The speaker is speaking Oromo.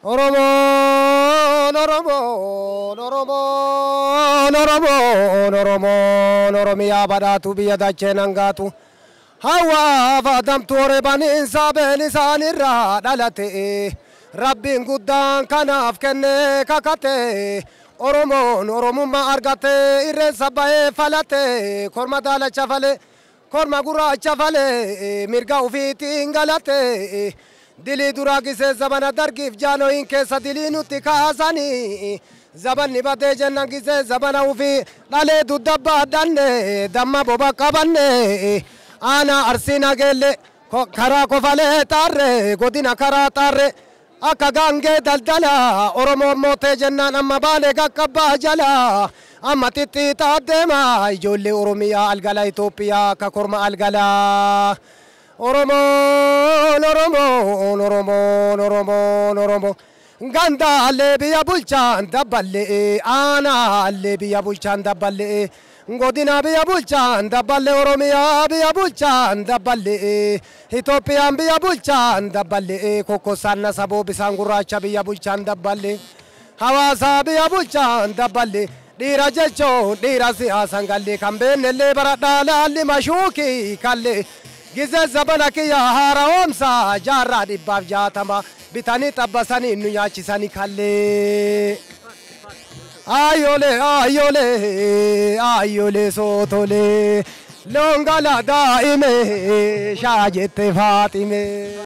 Oromoon Oromoon Oromoon Oromoon Oromoon Oromiyaa badhaatu biyya dachee nangaatu. Hawwaaf adamtu horee baniinsa been isaanirraa dhalate. Rabbiin guddaan kanaaf kennee kakate. Oromoon Oromummaa argate irreensa bahee falate korma daalacha fale korma gurraacha fale mirga ofiitiin galate. Dilii duraa gisee zabana dargiif jaanoyin keessa dilii nutti kaasanii. Zabanni badee jennan gisee zabana ofii dhalee duddabbaa damma boba qabanne. Aanaa Arsii Nageelle karaa Kofalee xaarre godina karaa xaarre akka gaangee daldala Oromoon mootee jennaan amma baane qaqqabbaa jala amma xixxiixaa deema ijoollee Oromiyaa algala Itoophiyaa akka korma algala. Oromoon Oromoon Oromoon Oromoon Oromoon gandaallee biyya bulchaan dabballee aanaallee biyya bulchaan dabballee godina biyya bulchaan dabballee Oromiyaa biyya bulchaan dabballee Itoophiyaan biyya bulchaan dabballee kokkosanna saboo bisaan gurraacha biyya bulchaan dabballee hawaasaa biyya bulchaan dabballee dhiira jechuun dhiira siyaasan gallee kan beennellee baradhaa laalli mashuukii kallee gisee zabana kiyya haaraa'oomsa jaarraa 160 bitanii xabbasanii nu nyaachisanii kallee. Ayolee ayolee ayolee sootolee loon gala daa'ime shaa jette Faaxime.